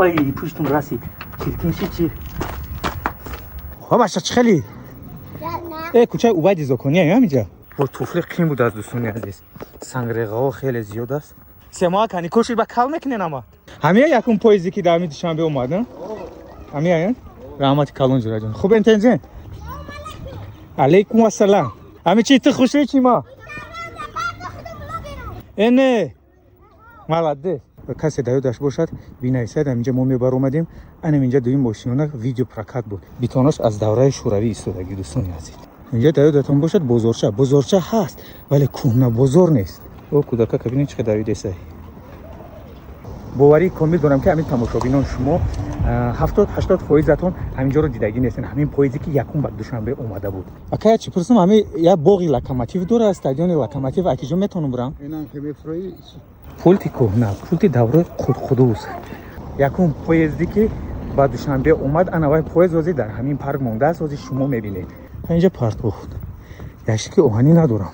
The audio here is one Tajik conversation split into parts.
Ой, пуштум расид. Чиркин ши чи? Баша, чӣ хели? Э, кӯчаи Убайди Зокония ҳаминҷа. Бо туфли қин буд аз, дӯстони азиз. Сангреғаҳо хеле зиёд аст. 3 моҳа каникул шуд, ба кал мекунен ама. Ҳамия якум поезде, ки дар ҳамин Душанбе омад, на? Ҳамия, раҳмати калон, ҷураҷон. Хуб интензен. Алейкум ассалам. Ҳами чи, ту хушрӯи чи ма? Э, не. Молодец. Касе дар ёдаш бошад, бинависад. Ҳаминҷа мо мебаромадем, анам инҷа дуюм мошинона видеопрокат буд. Битонош аз давраи шӯравӣ истодагӣ, дӯстони азиз. Инҷа дар ёдатон бошад, бозорча, бозорча ҳаст, вале кӯҳна бозор нест. О, кӯдака кабинед, чӣ қадар давидесай. Боварии комил дорам, ки ҳамин тамошобинон шумо 70-80 фоизатон ҳаминҷоро дидагӣ нестен, ҳамин поезде, ки якум ба Душанбе омада буд. Акая, чӣ пурсам, ҳамин як боғи Локомотив дорад, стадиони Локомотив, акиҷо метавонам бурам? Пулти кӯҳна, пулти давраи Қудқудус. Якум поезде, ки ба Душанбе омад, ана вай поезд ҳозир дар ҳамин парк мондааст, ҳозир шумо мебинед. Инҷа партохт ящики оҳанӣ надорам.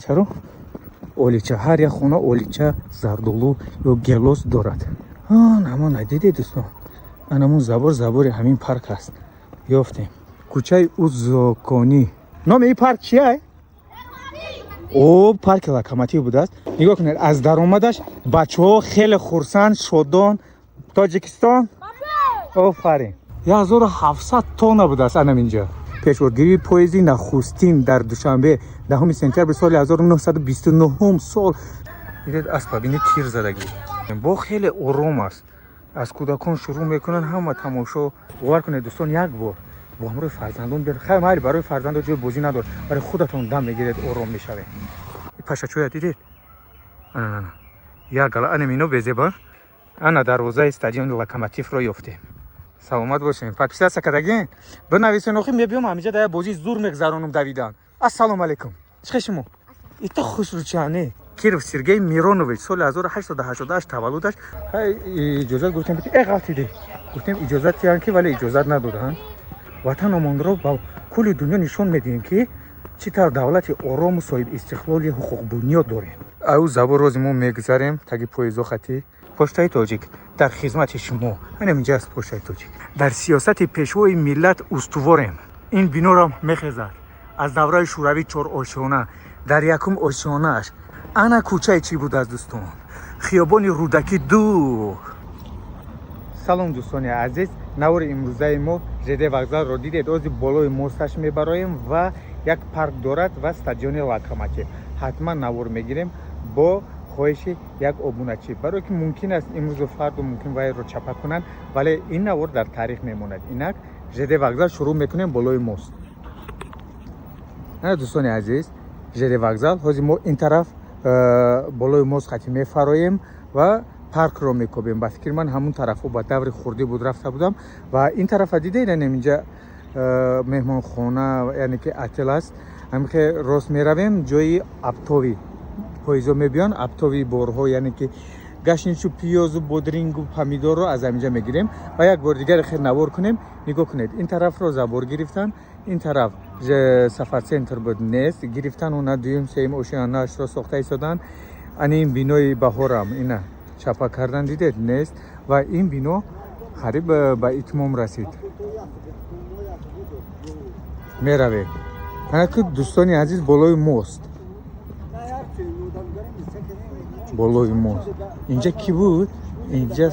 Чаро? Олича, ҳар як хона олича, зардолу ё гелос дорад. Ҳамона дидед, дӯстон, анамун забор, забори ҳамин парк аст. Ёфтем кӯчаи Узоконӣ. Номи ин парк чия? О, парки Локомотив будааст. Нигоҳ кунед, аз даромадаш бачаҳо хеле хурсанд, шодон. Тоҷикистон, офарин! 1700 тонна будааст. Анам инҷа пешвозгирии поезди нахустин дар Душанбе 10 сентябри соли 1929 сол. Дидед, аспа бинед, тир задагӣ. Боғ хеле ором аст, аз кӯдакон шурӯъ мекунанд ҳама тамошо. Бовар кунед, дӯстон, як бор бо ҳамроҳи фарзандон биёд. Хайр, майли, барои фарзандо ҷои бозӣ надорад, барои худатон дам мегиред, ором мешавед. Пашачоя дидед? Ана як гала анам ино безеба. Ана дарвозаи стадиони Локомотивро ёфтем. Саломат бошем. Подписаться кардагин, бинависен. Охи, мебиём ҳаминҷа, да бозӣ зур мегзаронум. Давидан. Ассалому алайкум, чӣ шумо ито хушрӯчане? Киров Сергей Миронович, соли 1888 таваллудаш. Иҷозат гуфтем, э, ғалтиде. Гуфтем, иҷозат диҳанд, ки вале иҷозат надоданд. Ватанамонро ба кулли дунё нишон медиҳем, ки чӣ тавр давлати орому соҳибистиқлоли ҳуқуқбунёд дорем. Аю забор рози мо мегузарем, таги поездо хати. Почтаи Тоҷик дар хизмати шумо. Анам инҷа аст Почтаи Тоҷик. Дар сиёсати пешвои миллат устуворем. Ин биноро мехезад аз давраи шӯравӣ, чор ошёна. Дар якум ошёнааш ана кӯчаи чӣ будааст, дӯстон? Хиёбони Рӯдакӣ 2. Салом, дӯстони азиз. Навори имрӯзаи мо ЖД вокзалро дидед. Ози болои мосташ мебароем ва як парк дорад ва стадиони Локомотив. Ҳатман навор мегирем бо хоҳиши як обуначӣ, барое ки мумкин аст имрӯзу фарду мумкин вайро чапа кунанд, вале ин навор дар таърих мемонад. Инак, ЖД вокзал, шурӯъ мекунем болои мост. Ана, дӯстони азиз, ЖД вокзал. Ҳозир мо ин тараф болои мост хати мефароем ва паркро мекобем. Ба фикри ман, ҳамун тарафҳо ба даври хурдӣ буд, рафта будам. Ва ин тарафа дидед, анем инҷа меҳмонхона, яъне ки отел аст. Ҳамихе рост меравем, ҷои оптовый поездо мебиён, оптовый борҳо, яъне ки гашничу пиёзу бодрингу помидорро аз ҳаминҷа мегирем. Ва як бори дигар хел навор кунем. Нигоҳ кунед, ин тарафро забор гирифтан, ин тараф Сафар-центр буд, нест, гирифтан. Уна дуюм, сеюм ошёнаашро сохта истоданд. Ани ин бинои Баҳорам ина чапа кардан, дидед, нест. Ва ин бино қариб ба итмом расид. Меравем, ана ки, дӯстони азиз, болои мост, болои мост. Инҷа кӣ буд? Инҷа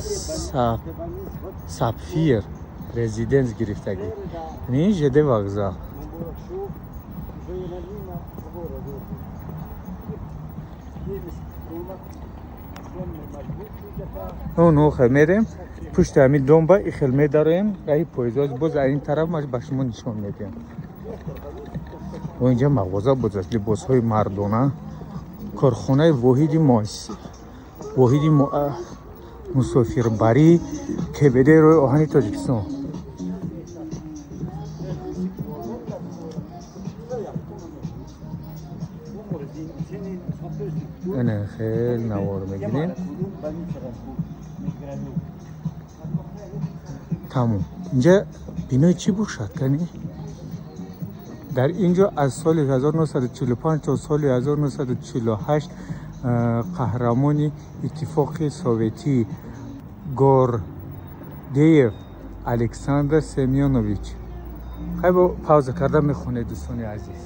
Сапфир Резиденс гирифтагӣ. Ин ЖД вокзал. Нохе мерем пушти ҳамин домба, ихел медароем, раҳи поездоз. Боз ин тараф ма ба шумо нишон медиҳам. Инҷа мағоза боз аст, либосҳои мардона, корхонаи воҳиди воҳиди мусофирбарӣ КБД роҳи оҳани Тоҷикистон. Ана хел навор мегирем. Тамом. Инҷа бинои чӣ бошад кани? Дар ин ҷо аз соли 1945 то соли 1948 қаҳрамони Иттифоқи Советӣ. Деев Александр Семёнович. Хай бо пауза карда мехонед, дӯстони азиз.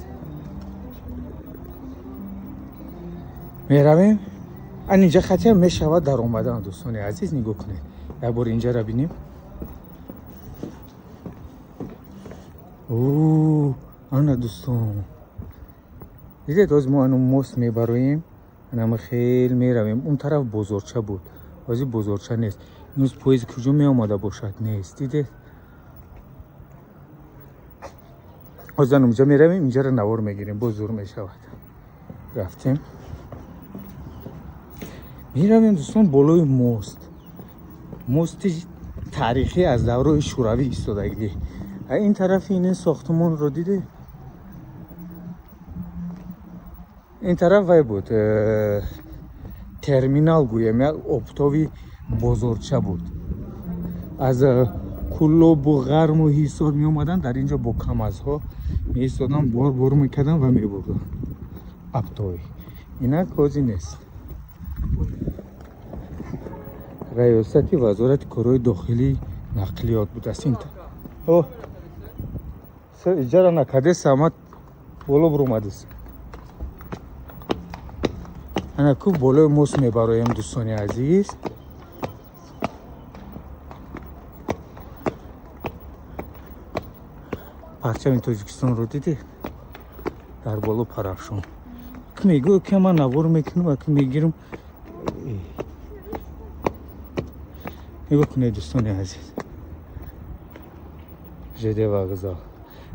Меравем. Ан инҷа хатия мешавад дар омадан, дӯстони азиз, нигоҳ кунед. Як бор инҷаро бинем. О, ана дӯстон. Дидед, ҳозир мо ану мост мебароем, анама хел меравем. Он тараф бозорча буд. Ҳозир бозорча нест. Имрӯз поезд куҷо меомада бошад? Нест. Дидед? Ҳозир ан унҷа меравем, инҷаро навор мегирем, боз зур мешавад. Рафтем. Меравем, дӯстон, болои мост. Мости таърихӣ аз давраи шӯравӣ истодагӣ. Ин тарафи ин сохтмонро диде? Ин тараф вай буд, терминал гӯям, як обтоби бозорча буд. Аз Кулобу Ғарму Ҳисор меомаданд, дар инҷо бо камазҳо меистоданд, бор бор мекарданд ва мебурданд. Обтоби. Инак ҳозир нест. Раёсати вазорати корҳои дохилии нақлиёт будааст. Ин о иҷара накардест, ама боло буромадест. Ана ку болои мост мебароем, дӯстони азиз. Парчами Тоҷикистонро дидед? Дар боло парафшон. Ки мегӯ, ки ман навор мекунам, ки мегирам. Нигоҳ кунед, дӯстони азиз. ЖД вокзал.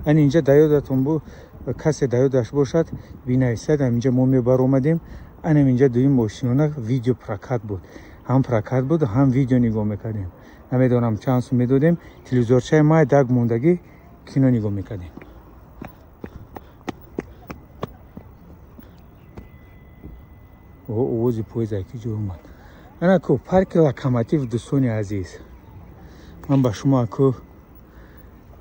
Ан инҷа дар ёдатон бу касе дар ёдаш бошад, бинависад. Инҷа мо мебаромадем. Анам инҷа дуюм мошинона видео прокат буд. Ҳам прокат буд, ҳам видео нигоҳ мекардем. Намедонам чанд сум медодем. Телевизорчаи май даг мондагӣ кино нигоҳ мекардем. Овози поезд ки ҷо омад. Ана ку парки Локомотив, дӯстони азиз. Ман ба шумо ку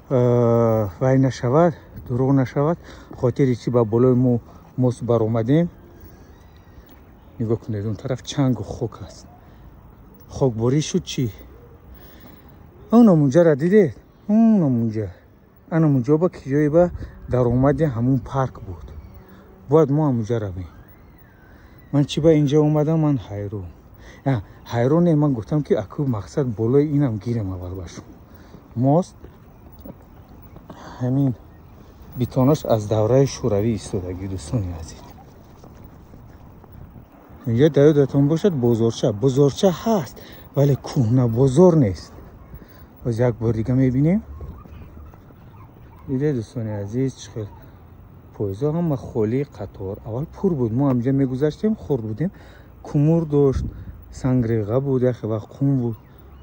вай нашавад, дурӯғ нашавад, хотири чӣ ба болои мо мост баромадем. Нигоҳ кунед, он тараф чангу хок аст. Хокборӣ шуд чӣ? Онам унҷаро дидед? Онам унҷа. Анам унҷо ба ки ҷое ба даромади ҳамун парк буд. Бояд мо ҳамунҷа равем. Ман чӣ ба инҷа омадам, ман ҳайрон. Ҳайрон не, ман гуфтам ки аку мақсад болои инам гирем аввал ба шумо. Мост ҳамин бетонаш аз давраи шӯравӣ истодагӣ, дӯстони азиз. Инҷа дар ёдатон бошад бозорча. Бозорча ҳаст, вале кӯҳна бозор нест. Боз як бор дига мебинем. Дидед, дӯстони азиз, чӣ хел поездҳо ҳама холии қатор. Аввал пур буд, мо ҳаминҷа мегузаштем, хурд будем. Кумур дошт, сангреға буд, яхе вақт қум буд.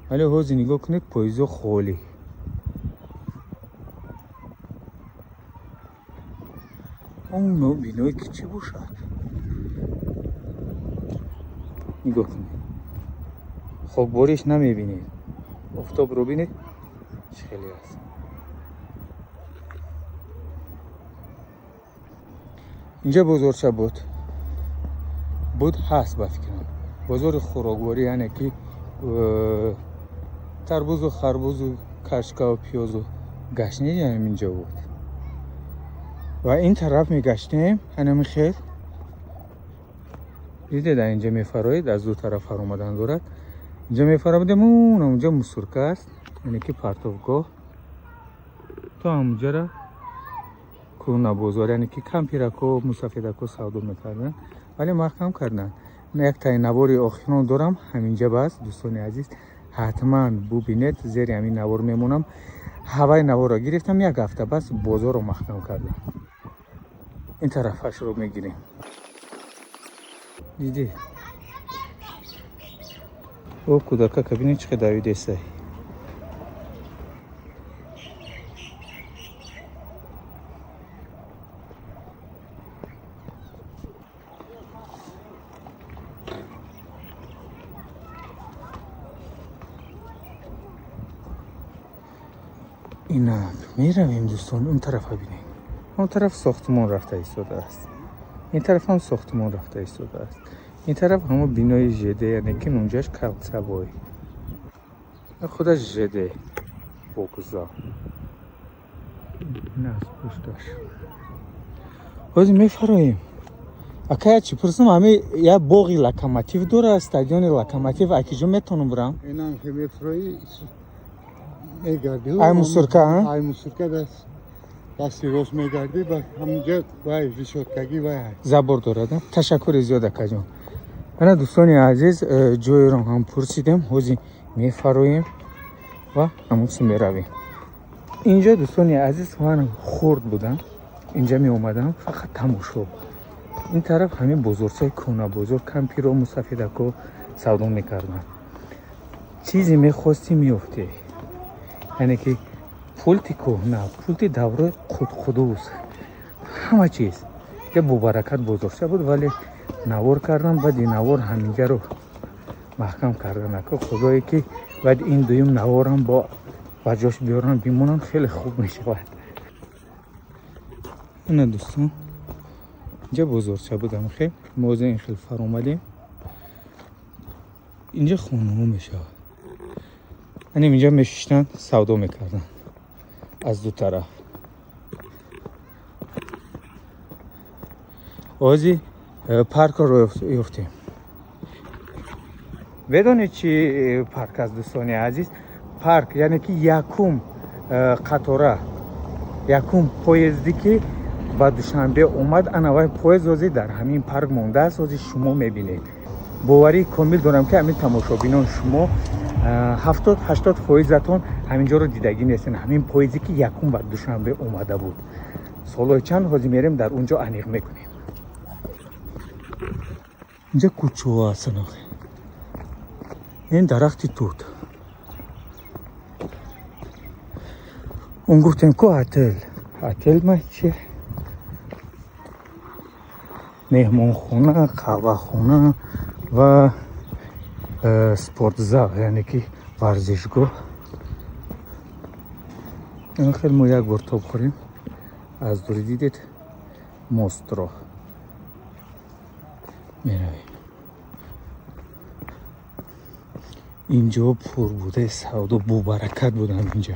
Вале ҳозир нигоҳ кунед, поездҳо холӣ. Он биное ки чӣ бошад? Нигоҳ кунед. Хокбориш намебинед. Офтобро бинед, чӣ хеле аст. Инҷа бозорча буд. Буд ҳаст ба фикрам. Бозори хӯрокворӣ, яъне ки тарбузу харбузу кашкаву пиёзу гашниж ҳаминҷо буд. Ва ин тараф мегаштем, ҳанами хел. Дидед, инҷа мефароед, аз ду тараф фаромадан дорад. Инҷа мефаромадем, он онҷа мусурка аст, яъне ки партовгоҳ. То ҳамунҷара кӯҳна бозор, яъне ки кампирако, мусафедако савдо мекарданд, вале маҳкам карданд. Як таи навори охирон дорам, ҳаминҷа бас, дӯстони азиз, ҳатман бубинед, зери ҳамин навор мемонам. Ҳаваи наворро гирифтам, як ҳафта бас бозорро маҳкам кардам. Ин тарафашро мегирем. Дидӣ? О, кӯдака кабинед чӣ қадар давидесай. Инак меравем, дӯстон, он тарафа бинед. Он тараф сохтмон рафта истодааст. Ин тараф ҳам сохтмон рафта истодааст. Ин тараф ҳамо бинои ЖД, яъне ки унҷаш калцавой. Худаш ЖД вокзал. Ин аз пушташ. Ҳозир мефароем. Акая чӣ пурсам, ҳами як боғи Локомотив дора, стадиони Локомотив, акиҷо метавонам бирам? Инам ки мефрои мегардӣ. Ай мусорка, а? Ай мусорка дасти рост мегардӣ, ба ҳаминҷа вай решёткагӣ вай. Забор дорад. Ташаккури зиёд, акаҷон. Ана, дӯстони азиз, ҷойро ҳам пурсидем, ҳозир мефароем ва ҳамонсу меравем. Инҷо, дӯстони азиз, ман хурд будам, инҷа меомадам фақат тамошо. Ин тараф ҳамин бозорчаи кӯҳнабозор, кампиро, мусафедако савдо мекарданд. Чизе мехостӣ, меёфтӣ. Яъне ки пулти кӯҳна, пулти давраи Қудқудус, ҳама чиз. Я бобаракат бозорча буд, вале навор кардам, баъди навор ҳаминҷаро маҳкам кардам. Ака худое ки баъд ин дуюм наворам бо ба ҷош биёрам, бимонам, хеле хуб мешавад. Ина, дӯстон, инҷа бозорча будам, хел мо ҳозир ин хел фаромадем. Инҷа хонаҳо мешавад. Анем инҷа мешиштанд, савдо мекарданд аз ду тараф. Ҳозир паркро ёфтем. Медонед чи парк аст, дӯстони азиз? Парк, яъне ки якум қатора, якум поезде ки ба Душанбе омад, ана вай поезд ҳозир дар ҳамин парк мондааст. Ҳозир шумо мебинед. Боварии комил дорам, ки ҳамин тамошобинон шумо 70-80 фоизатон ҳаминҷоро дидагӣ нестен. Ҳамин поезде ки якум ба Душанбе омада буд. Солҳои чанд, ҳозир мерем дар он ҷо аниқ мекунем. Инҷа кӯчаҳо ҳастанд охе. Ин дарахти тут. Он гуфтем ку отел. Отел ма чи? Меҳмонхона, қаҳвахона ва спортзал, яъне ки варзишгоҳ. Ин хел мо як бор тоб хӯрем. Аз дурӣ дидед мостро. Меравем. Инҷо пурбудаи савдо, бобаракат будам инҷа.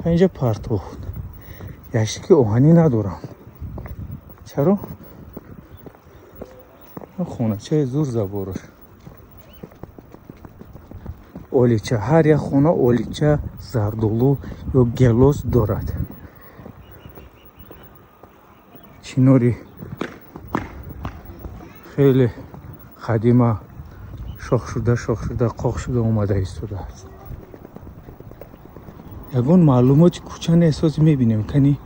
Инҷа партохт. Ящики оҳанӣ надорам. Чаро? Хоначаи зур заборош. Олича, ҳар як хона олича, зардолу ё гелос дорад. Чинори хеле қадима шох шуда, шох шуда, қоқ шуда омада истодааст. Ягон маълумоти кӯча нест, ҳозир мебинем, кани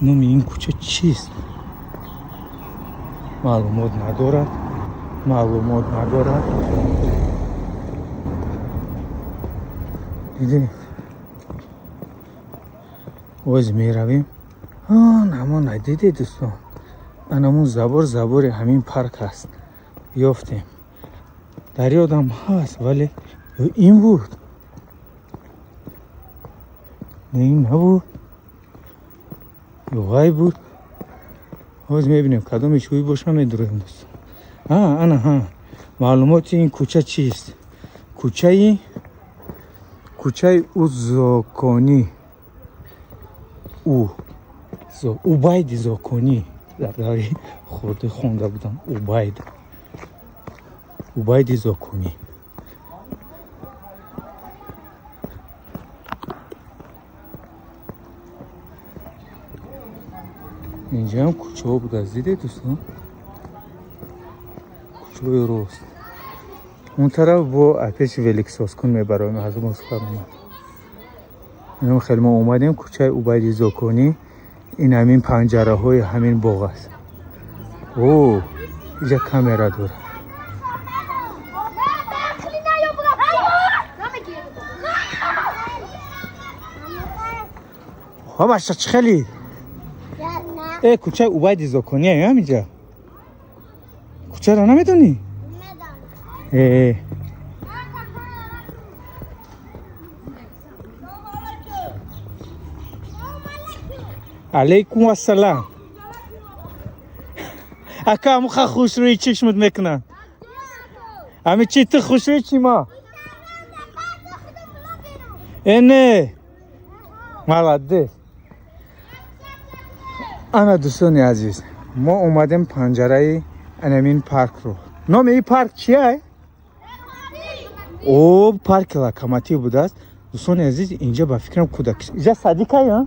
номи ин кӯча чист. Маълумот надорад, маълумот надорад. Дидем, боз меравем. Ҳамон дидед, дӯстон, анамун забор, забори ҳамин парк аст. Ёфтем. Дар ёдам ҳаст, вале ё ин буд, не, ин набуд, ё вай буд. Ҳозир мебинем, кадоми чӯй боша, медуроем, дӯстон. Ана ҳа, маълумоти ин кӯча чист? Кӯчаи Узоконӣ, Убайди Зоконӣ. Дар даври хурдӣ хонда будам. Убайди Зоконӣ. Инҷаам кӯчаҳо будааст, дидед, дӯстон? Кӯчаҳои рост. Он тараф бо пеши великсозкун мебароем, аз Москва омад. Инам хеле мо омадем кӯчаи Убайди Зоконӣ. Ин ҳамин панҷараҳои ҳамин боғ аст. О, инҷа камера дорад. Баша, чӣ хели? Э, кӯчаи Убайди Зоконӣ ҳаминҷа. Кӯчаро намедонӣ? Э, алейкум ассалам. Ака, амуха хушрӯи чишмат мекунанд. Ами чи ту хушрӯи чи ма? Эне молодец. Ана, дӯстони азиз, мо омадем панҷараи анамин паркро. Номи ин парк чия? О, парки Локомотив будааст. Дӯстони азиз, инҷа ба фикрам кӯдак, инҷа садикая.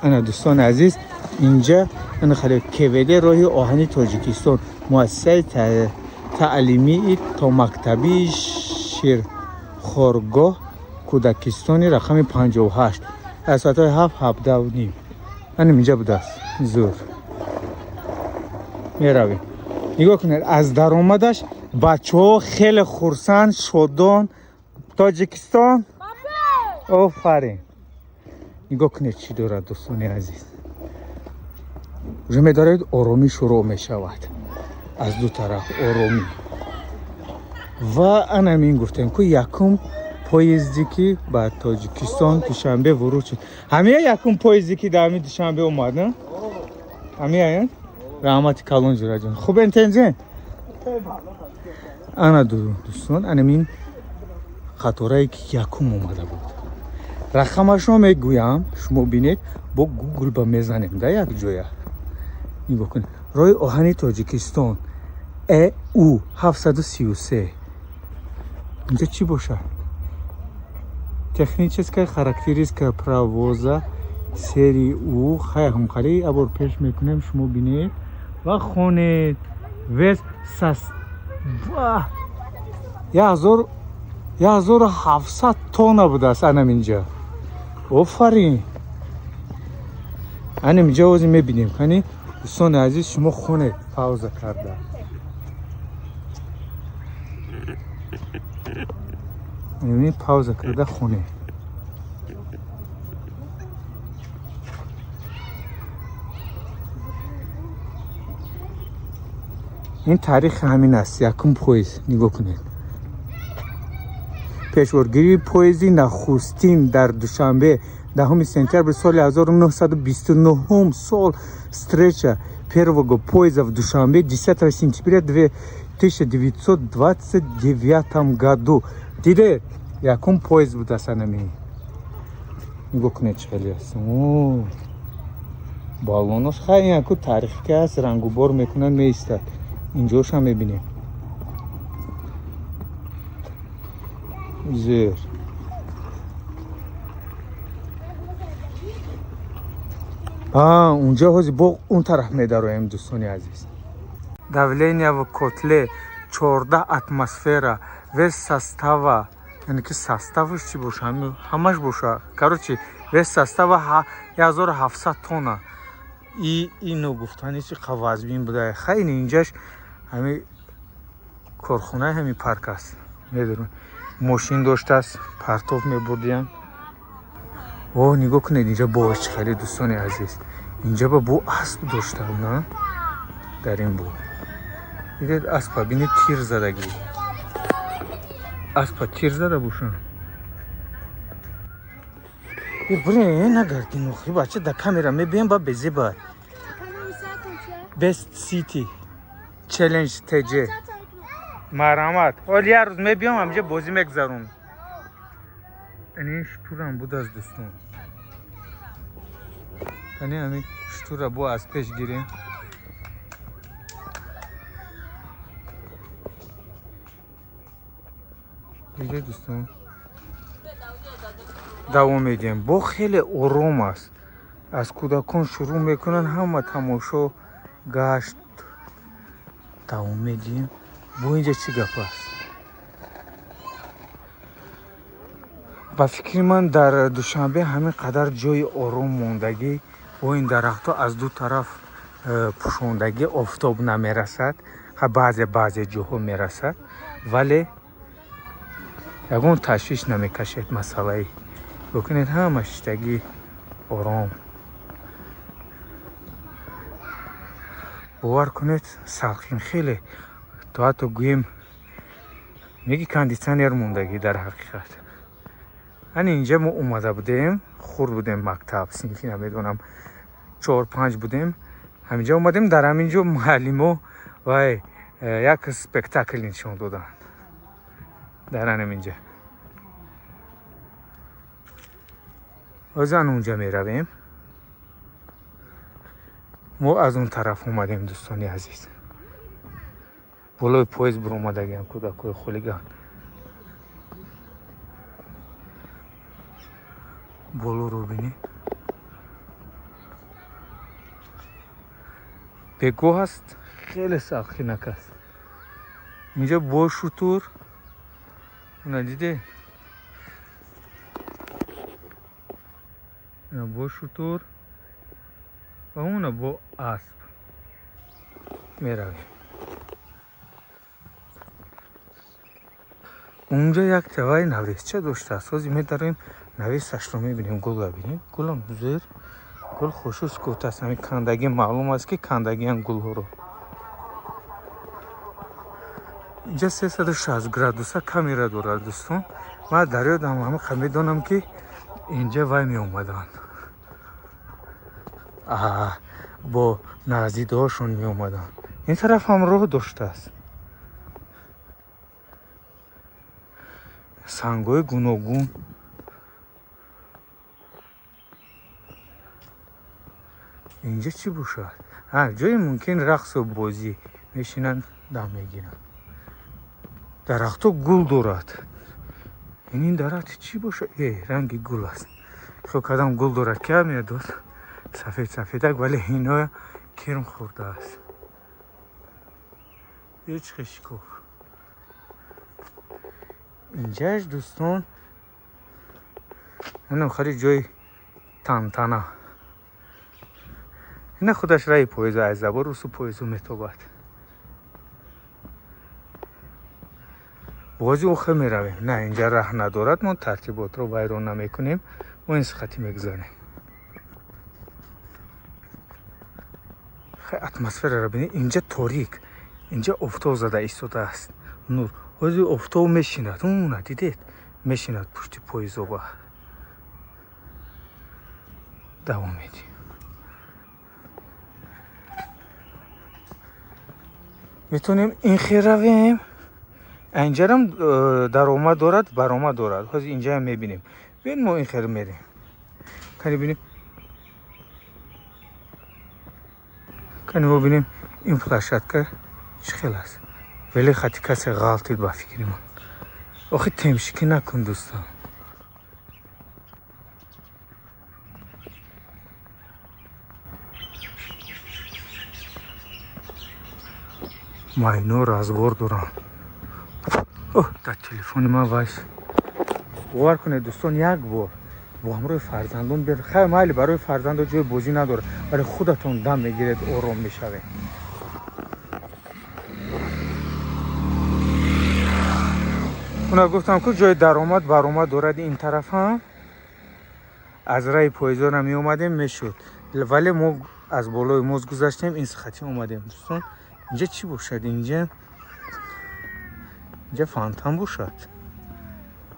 Ана, дӯстони азиз, инҷа ана хеле КВД роҳи оҳани Тоҷикистон, муассисаи таълимии томактабии Ширхоргоҳ, кӯдакистони рақами 58, аз соатҳои 7 17:30 анам инҷа будааст. Зур меравем. Нигоҳ кунед, аз даромадаш бачаҳо хеле хурсанд, шодон. Тоҷикистон, офарин! Нигоҳ кунед, чӣ дорад, дӯстони азиз. Уже медоред, оромӣ шурӯъ мешавад, аз ду тараф оромӣ. Ва анамин гуфтем, ку якум поезде, ки ба Тоҷикистон Душанбе вуруд шуд. Ҳамия якум поезде, ки дар ҳамин Душанбе омад, на ҳамия. Раҳмати калон, ҷураҷон, хубен, тензен. Ана, дӯстон, анамин қаторае, ки якум омада буд, рақамашро мегӯям, шумо бинед, бо Гугл ба мезанем да як ҷоя. Нигоҳ кунед, роҳи оҳани Тоҷикистон ЭУ 733. Инҷа чӣ бошад? Техническая характеристика паровоза серии У. Хай, ҳамқари абор пеш мекунем, шумо бинед ва хонед. Вес сас 1700 тонна будааст. Анам инҷа, офарин! Анам инҷа ози мебинем. Кани, дӯстони азиз, шумо хонед пауза карда. Ин пауза карда хонед. Ин таърихи ҳамин аст, якум поезд. Нигоҳ кунед, пешворгирии поезди нахустин дар Душанбе 10 сентябри соли 1929 сол, встреча первого поезда в Душанбе 10 сентября 1929 году. Диде, якум поезд будааст анами. Нигоҳ кунед, чӣ хеле аст баллонош. Хай, яку таърихи ки аст, рангубор мекунанд, меистад. Инҷошам мебинем, зер. Унҷа ҳози бо он тараф медароем, дӯстони азиз. Давление в котле 14 атмосфера, вес состава, яъне ки составаш чӣ боша, ҳамаш боша. Короче, вес состава 1700 тонна. Ино гуфтани чи қавазбин буда. Хай, инҷаш ҳами корхонаи ҳами парк аст. Медонам, мошин доштааст, партов мебурдиям. О, нигоҳ кунед, инҷа боғ чӣ хеле, дӯстони азиз. Инҷа ба бо асп доштам, на дар ин боғ. Дидед, аспа бинед, тир задагӣ, аспа тир зада бошам. Блин, нагардин охи, бача, да камера мебиям, ба безеба. Best City Challenge TJ. Марҳамат, ҳоли як рӯз мебиём, ҳамҷа бозӣ мегзарон. Ин шутурам буд аз дӯстон. Ани ҳамин шутурра бо аз пеш гирем. Диде, дӯстон, давом медиҳем. Бо хеле ором аст, аз кӯдакон шурӯъ мекунанд, ҳама тамошо, гашт. Давом медиҳем. Бо инҷа чӣ гап аст? Ба фикри ман, дар Душанбе ҳамин қадар ҷои ором мондагӣ, бо ин дарахтҳо аз ду тараф пӯшондагӣ, офтоб намерасад. Баъзе баъзе ҷоҳо мерасад, вале ягон ташвиш намекашед. Масъалаи бикунед, ҳама шиштагӣ, ором. Бовар кунед, салқин хеле, то ҳатто гӯем меги кондитсионер мондагӣ. Дар ҳақиқат, ани инҷа мо омада будем, хурд будем, мактаб синфи намедонам чор панҷ будем, ҳаминҷа омадем. Дар ҳамин ҷо муаллимо вай як спектакл нишон доданд. Дар анам инҷа. Ҳозир ан унҷа меравем. Мо аз он тараф омадем, дӯстони азиз. Болои поезд биромадагиам кӯдакҳои хулиган. Болоро бинед. Бегоҳ аст, хеле сахтинак аст. Инҷа бо шутур. Уна диде? Бо шутур ва уна бо асп меравем. Унҷа як таваи навесча доштааст. Ҳозир медароем, навесашро мебинем, гулро бинем. Гулам зер, гул хушу сукут аст. Ҳамин кандагӣ маълум аст, ки кандагиан гулҳоро. Инҷа 360 градуса камера дорад, дӯстон. Ман дар ёдам ҳамин медонам, ки инҷа вай меомаданд. Бо наздидоҳошон меомаданд. Ин тараф ҳам роҳ доштааст. Сангҳои гуногун. Инҷа чӣ бошад? Ҷое мумкин рақсу бозӣ мешинанд, дам мегиранд. Дарахтҳо гул дорад. Ин дарахт чӣ бошад? Ранги гул аст. Хел кадам гул дорад, ки медод? Сафед сафедак, вале ино кирм хӯрдааст. Ҳеҷ хешиков. Инҷаш, дӯстон, инам хари ҷои тантана. Ина худаш раи поезу аз забор русу поезу метобад. Бози охе меравем. На, инҷа раҳ надорад, мо тартиботро вайрон намекунем, мо ин сихати мегузарем. Хай атмосфераро бинед, инҷа торик, инҷа офтоб зада истодааст. Нур. Ҳозир офтоб мешинад. Уна дидед? Мешинад пушти поезоба. Давом медиҳем. Метавонем ин хел равем. Инҷарам даромад дорад, баромад дорад. Ҳозир инҷаам мебинем. Биёед мо ин хел мерем. Кани бинем. Кани бибинем ин площадка чӣ хел аст. Вале хати касе ғалтид ба фикри ман. Охи темшикӣ накун, дӯстон. Майно разбор дорам. Дар телефони ман вайс. Бовар кунед, дӯстон, як бор бо ҳамроҳи фарзандон биёед. Хайр, майли, барои фарзандо ҷои бозӣ надорад, вале худатон дам мегиред, ором мешавед. Уна гуфтам, ку ҷои даромад баромад дорад ин тараф ҳам. Аз раи поездора меомадем, мешуд. Вале мо аз болои мост гузаштем, ин сихати омадем, дӯстон. Инҷа чӣ бошад? Инҷа фонтан бошад.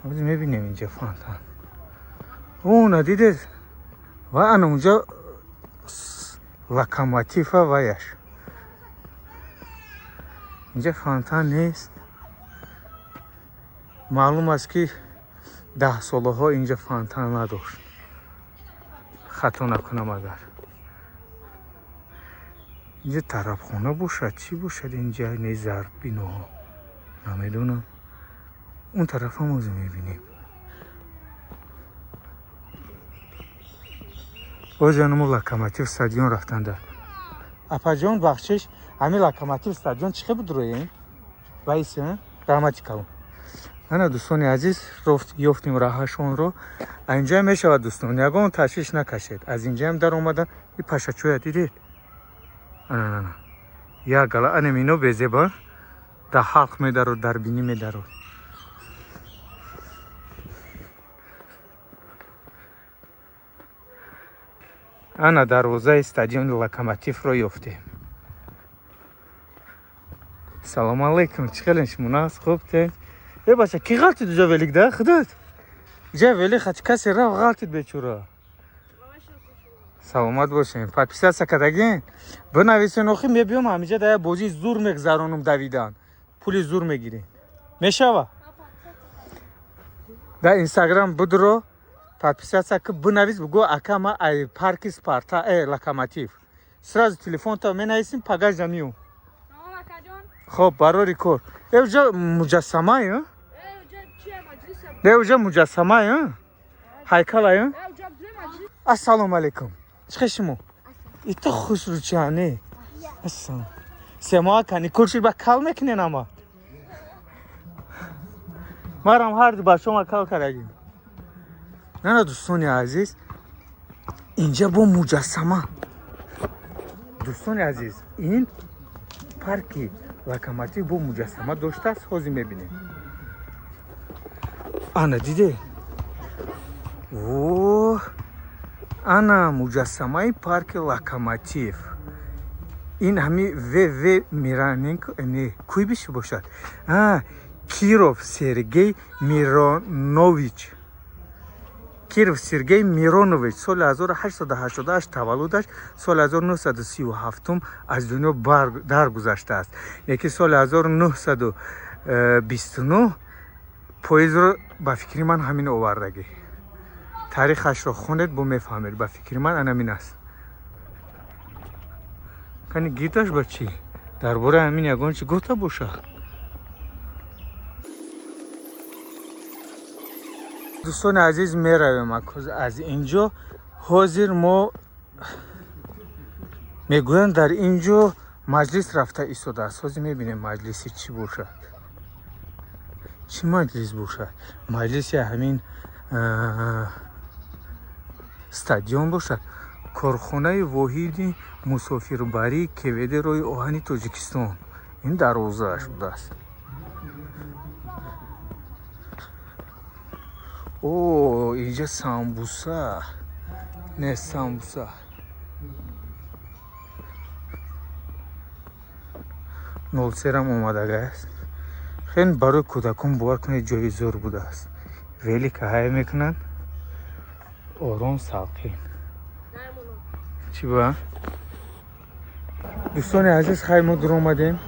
Ҳозир мебинем инҷа фонтан. Уна дидед? Ва ана унҷа локомотива ваяш. Инҷа фонтан нест. Маълум аст, ки 10 солаҳо инҷа фонтан надошт. Хато накунам агар. Инҷа тарабхона бошад, чӣ бошад инҷа? Не зарб биноҳо. Намедонам. Он тараф ҳам ҳозир мебинем. Боз мо Локомотив стадион рафтанда. Апаҷон, бахшиш, ҳамин Локомотив стадион чӣ хел буд роем? Вайси, раҳмати калон. Ана, дӯстони азиз, ёфтем раҳашонро. Инҷа мешавад, дӯстон, ягон ташвиш накашед. Аз инҷаам даромадан и пашачоя дидед? Ана, ана. Як гала анем ино безеба дар ҳалқ медарод, дар бинӣ медарод. Ана дарвозаи стадиони Локомотивро ёфтем. Салому алайкум, чӣ хелен шумо, нағз, хуб те? Э бача, ки ғалтид уҷа велик да? Худат? Уҷа велик хати касе рафт ғалтид бечура. Саломат бошем. Подписаться кардагин? Бинависен, охи мебиём ҳамиҷа да як бозии зур мегзаронум давидан. Пули зур мегирем. Мешава? Дар Инстаграм будро подписаться ки, бинавис, бугӯ: «Ака, ма ай парки Спарта, Локомотив». Сразу телефонто менависим, пагажда миём. Тамом, акаҷон. Хоб, барори кор. Э, уҷа муҷассамай? Э, уҷа чия, маҷлиса? Не, уҷа муҷассамай, ҳайкалай. Э, уҷа бзуи маҷлис. Ассалому алайкум, чӣ хел шумо? Ито хушрӯчиане. Ассалом, 3 моҳа каникул шуд, ба кал мекунен, ама марам ҳарду бачаҳома кал кардагим. Нана, дӯстони азиз, инҷа бо муҷассама. Дӯстони азиз, ин парки Локомотив бо муҷассама доштааст, ҳозир мебинем. Ана, диде? О, ана муҷассамаи парки Локомотив. Ин ҳами ВВ Мироненко, не, Куйбишев бошад. А Киров Сергей Миронович, Киров Сергей Миронович, соли 1888 таваллудаш, соли 1937 аз дунё даргузаштааст. Лекин соли 1929 поездро, ба фикри ман, ҳамин овардагӣ. Таърихашро хонед, бо мефаҳмед. Ба фикри ман, анамин аст. Кани, гидаш ба чӣ дар бораи ҳамин ягон чӣ гуфта бошад? Дӯстони азиз, меравем аз инҷо. Ҳозир мо, мегӯянд, дар ин ҷо маҷлис рафта истодааст. Ҳозир мебинем, маҷлиси чӣ бошад, чӣ маҷлис бошад. Маҷлиси ҳамин стадион бошад. Корхонаи воҳиди мусофирбарии КВД роҳи оҳани Тоҷикистон, ин дарвозааш будааст. О, инҷа самбуса, не, самбуса нолсерам омадагааст. Хеле барои кӯдакон, бовар кунед, ҷои зӯр будааст. Велика ҳай мекунанд, ором, салқин. Чӣ ба, дӯстони азиз, хай, мо дуромадем.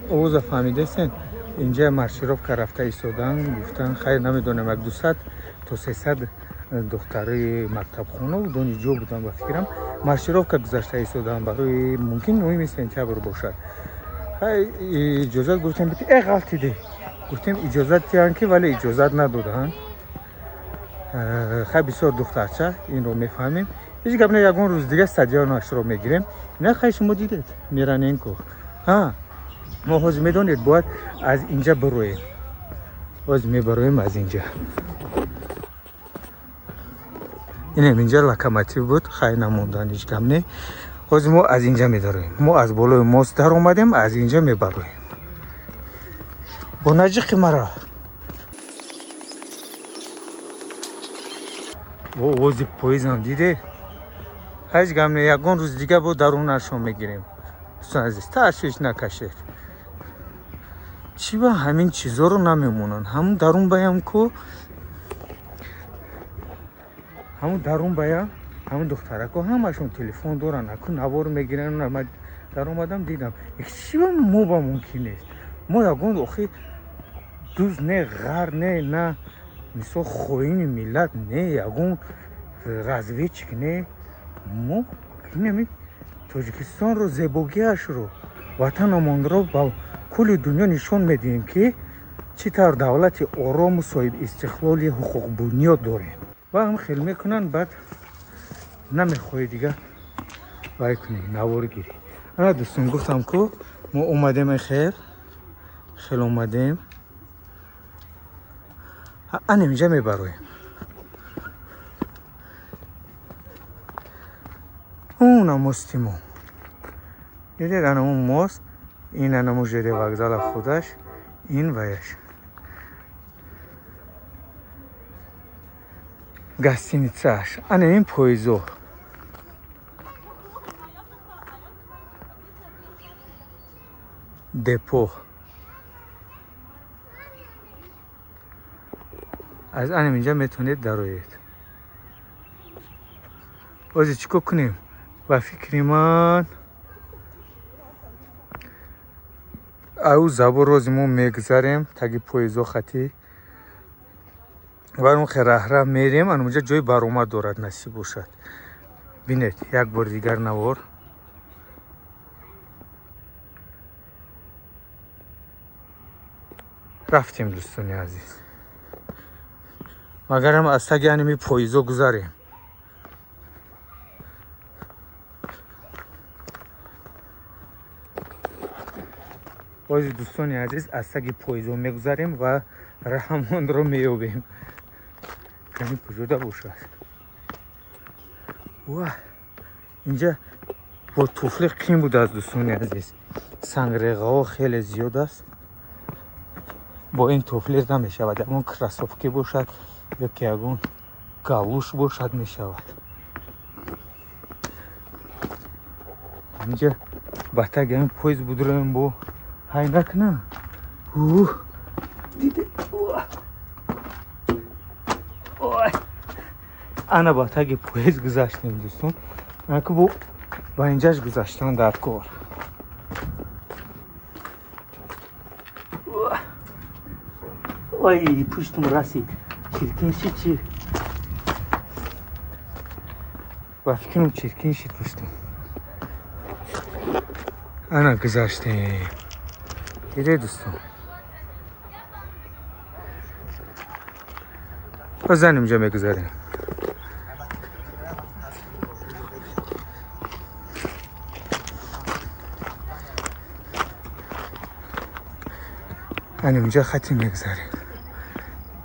Овоза фаҳмидастен, инҷа маршировка рафта истодан, гуфтан. Хайр, намедонам, як 200 то 300 духтарои мактабхонаву донишҷӯ буданд, ба фикрам, маршировка гузашта истодан барои, мумкин, 9-уми сентябр бошад. Хай, иҷозат гуфтем, э, ғалтиде, гуфтем иҷозат диҳанд ки, вале иҷозат надоданд. Хай, бисёр духтарча, инро мефаҳмем. Ҳеҷ гап не, ягон рӯз дига стадионашро мегирем. Ина, хай, шумо дидед, Мироненко. Ҳа, мо ҳозир, медонед, бояд аз инҷа бироем. Ҳозир мебароем аз инҷа. Инем, инҷа Локомотив буд. Хай, намондан, ҳеҷ гап не. Ҳозир мо аз инҷа медароем. Мо аз болои мост даромадем, аз инҷа мебароем. Бо наҷиқи мара овози поездам диде. Ҳеҷ гап не, ягон рӯз дига бо дарунашон мегирем. Дӯстон азиз, ташвиш накашед. Чӣ ба ҳамин чизоро намемонанд? Ҳамун дарун баям ку, ҳамун дарун баям, ҳамун духтарако ҳамашон телефон доранд, аку навор мегиранд. Ма даромадам, дидам. Чӣ ба мо ба мумкин нест? Мо ягон, охи, дуз не, ғар не, на, мисол, хоини миллат не, ягон разведчик не. Мо инами Тоҷикистонро, зебогиашро, ватанамонро ба кулли дунё нишон медиҳем, ки чӣ тавр давлати орому соҳибистиқлоли ҳуқуқбунёд дорем. Ва ҳам хел мекунанд, баъд намехоҳӣ дига вай кунӣ, навор гирӣ. Ана, дӯстон, гуфтам ку, мо омадем, хел хел омадем, ана инҷа мебароем. Уна мости мо дидед, ана он мост, ин анамо ЖД вокзала худаш, ин ваяш гостиницааш, ана ин поездо. Депо аз анам инҷа метавонед дароед. Ҳозир чӣ кор кунем? Ба фикри ман, ау забор рози мо мегузарем, таги поездо хати. Ва он хе раҳра мерем, анунҷа ҷои баромад дорад, насиб бошад. Бинед, як бори дигар навор. Рафтем, дӯстони азиз. Магарам аз таги аними поизо гузарем. Бози, дӯстони азиз, аз таги поизо мегузарем ва раҳамонро меёбем. Ками куҷода бошад? Ва инҷа бо туфли қин будааст, дӯстони азиз. Сангреғаҳо хеле зиёд аст. Бо ин туфли намешавад. Ягон кроссовки бошад ё ки ягон галуш бошад, мешавад. Инҷа ба таги ҳамин поезд будроем, бо ҳай накна. Диде. Ой. Ана ба таги поезд гузаштем, дӯстон. Аку бо ба инҷаш гузаштан дар кор. Ой, пуштум расид. Чиркин шид чи? Ба фикрам, чиркин шид пуштум. Ана гузаштем. Диде, дӯстон. Базан инҷа мегузарем. Ана инҷа хати мегузарем.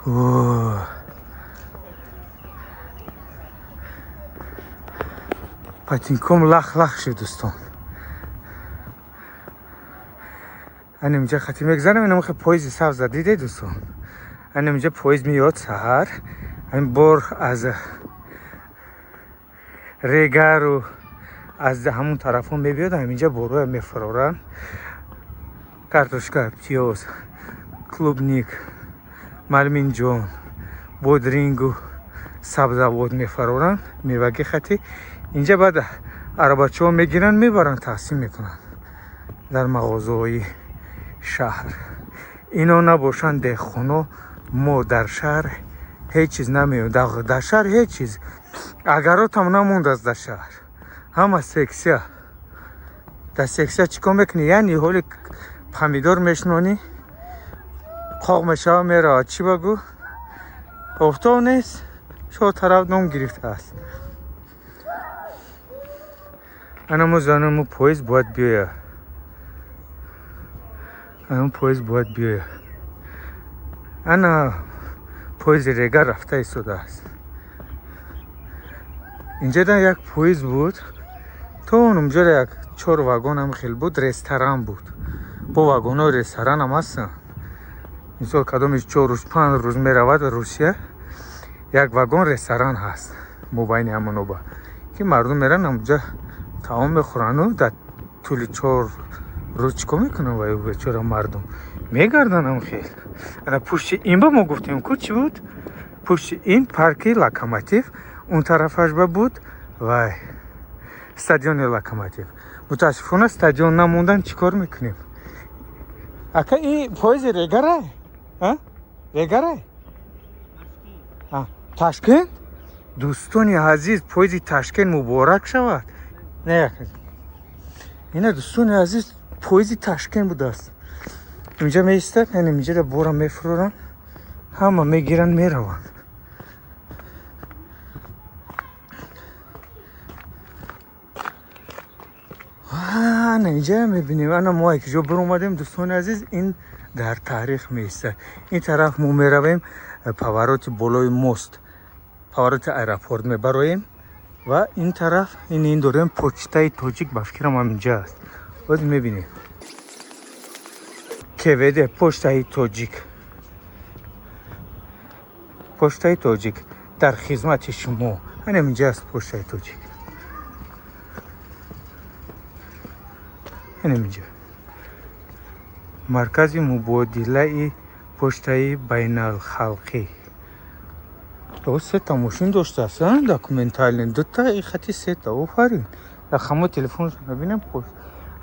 О. Патинком лах лах шуд, дӯстон. Ана инҷа хати мегузарем, инам хе поезди сабза диде, дӯстон. Ана инҷа поезд меёд саҳар. Ҳамин бор аз Регару аз ҳамун тарафҳо мебиёд, ҳаминҷа борҳоя мефуроранд. Картошка, пиёз, клубник, малминҷон, бодрингу сабзавот мефароранд, меваги хати. Инҷа баъд арабачаҳо мегиранд, мебаранд, тақсим мекунанд дар мағозаҳои шаҳр. Ино набошанд деҳқоно, мо дар шаҳр ҳеҷ чиз намеёбем. Дар шаҳр ҳеҷ чиз. Агаротам намондааст дар шаҳр. Ҳама сексия. Дар сексия чӣ кор мекунӣ? Яъне ҳоли помидор мешинонӣ, қоқ мешава, меравад. Чӣ ба гӯ? Офтоб нест, чор тараф ном гирифтааст. Ана мо заному поезд бояд биёяд. Ана поезд бояд биёяд. Ана поезди Регар рафта истодааст. Инҷа як поезд буд. То онҷо як чор вагон ҳам хел буд, ресторан буд. Бо вагонҳои ресторан ҳам ҳастанд. Мисол, кадомиш 4 рӯз, 5 рӯз меравад Русия, як вагон ресторан ҳаст мобайни ҳамоноба, ки мардум меранд, ҳамонҷа таом мехӯранду дар тӯли 4 рӯз чӣ кор мекунанд вай бечора мардум? Мегарданд ҳам хел. Ана пушти ин ба мо гуфтем ку чӣ буд? Пушти ин парки Локомотив, он тарафаш ба буд вай стадиони Локомотив. Мутаассифона, стадион намондан, чӣ кор мекунем? Ака, ин поезди Регарай? А? Регарай? А, Ташкент? Дӯстони азиз, поезди Ташкент муборак шавад. Не, ина, дӯстони азиз, поезди Ташкент будааст. Инҷа меистад, яъне инҷа бора мефуроранд, ҳама мегиранд, мераванд. Ана инҷа мебинем, ана мо як ҷо биромадем, дӯстони азиз, ин дар таърих меистад. Ин тараф мо меравем повороти болои мост, повороти аэропорт мебароем ва ин тараф ин дорем почтаи тоҷик, ба фикрам, ҳаминҷа аст. Боз мебинем. КВД, почтаи тоҷик. Почтаи тоҷик дар хизмати шумо. Ана инҷа аст почтаи тоҷик. Ана инҷа. Маркази мубодилаи почтаи байналхалқӣ. О, сета мошин доштааст, а? Документальный. Дута и хати сета. Офарин. Дар хамо телефоншо набинам пош.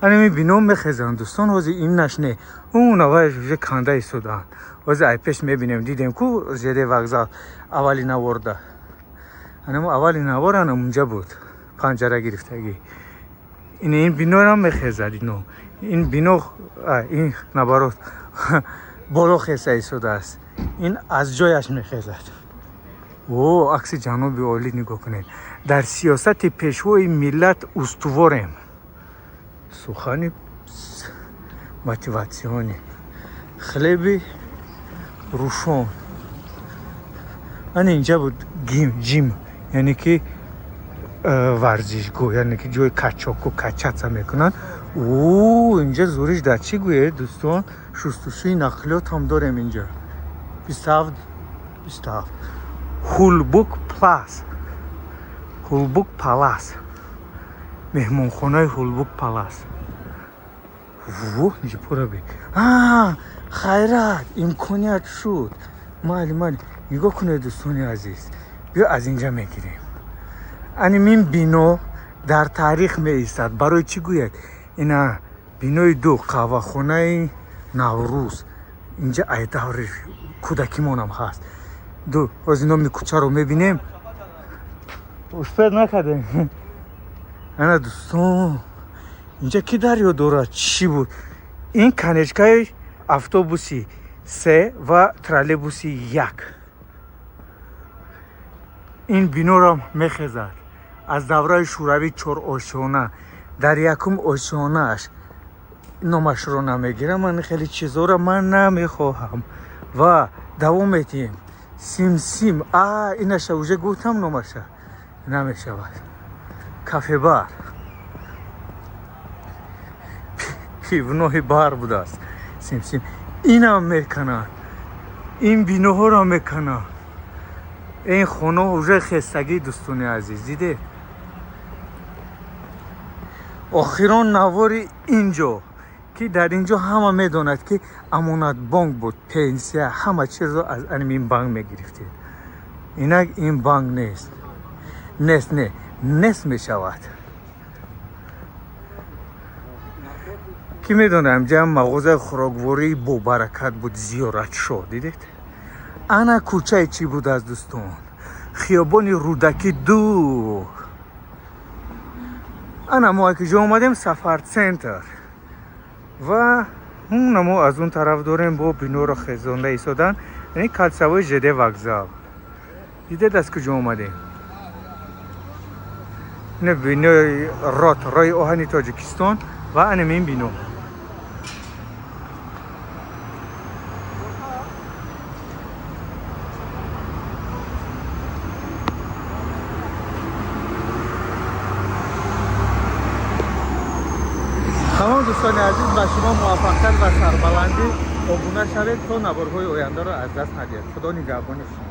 Ана ми бино мехезанд, дӯстон, ҳозир ин нашне. Он аввалаш уже канда истодаанд. Ҳозир ай пеш мебинем, дидем ку ЖД вокзал аввали наворда. Анамо аввали навор ана унҷа буд. Панҷара гирифтагӣ. Ин биноро мехезад ино. Ин бино ин наоборот боло хеса истодааст. Ин аз ҷояш мехезад. О, акси ҷаноби олӣ нигоҳ кунед. Дар сиёсати пешвои миллат устуворем. Сухани мотиватсионӣ. Хлеби рӯшон. Ана инҷа буд gym, яъне ки варзишгоҳ, яъне ки ҷои качоку качаться мекунанд. О, инҷа зуриш дар чӣ гӯед, дӯстон? Шустушӯи нақлиёт ҳам дорем инҷа. 27 27. Ҳулбук Плас. Ҳулбук Палас. Меҳмонхонаи Ҳулбук Палас. Во, инҷа пура би. Хайрат, имконият шуд. Майли, майли. Нигоҳ кунед, дӯстони азиз. Биё аз инҷа мегирем. Ани мин бино дар таърих меистад. Барои чӣ гӯяд? Ина бинои ду қаҳвахонаи Наврӯз. Инҷа ай даври кӯдакимонам ҳаст. Ду ҳозир номи кӯчаро мебинем. Успед накардем. Ана дӯстон, инҷа ки дарё дорад? Чӣ буд? Ин конечкаи автобуси се ва троллейбуси як. Ин биноро мехезад. Аз давраи шӯравӣ чорошёна. Дар якум ошёнааш номашро намегирам, ман хеле чизоро ман намехоҳам. Ва давом метиҳем. Симсим. А, инаша уже гуфтам номаша. Намешавад. Кафебар. Пивнои бар будааст. Симсим. Инам мекананд. Ин биноҳоро мекананд. Ин хона уже хестагӣ, дӯстони азиз, дидед? Охирон навори инҷо ки дар инҷо ҳама медонад ки Амонатбонк буд, пенсия, ҳама чизро аз аним ин банк мегирифтед. Инак ин банк нест. Нест, не, нест мешавад. Ки медонад, инҷа мағозаи хӯроквории бобаракат буд, зиёратшо, дидед? Ана кӯчаи чӣ будааст, дӯстон? Хиёбони Рӯдакӣ ду. Ана мо ки ҷо омадем, Сафар Центр. Ва ҳуна мо аз он тараф дорем бо биноро хезонда истодан, яъне кольцевой ЖД вокзал. Дидед аз куҷо омадем? Ина бинои рот, роҳи оҳани Тоҷикистон ва анам ин бино. Тамом, дӯстони азиз, ба шумо муваффақият ва сарбаландӣ. Обуна шавед, то наворҳои ояндаро аз даст надиҳед. Худо нигаҳбони шумо.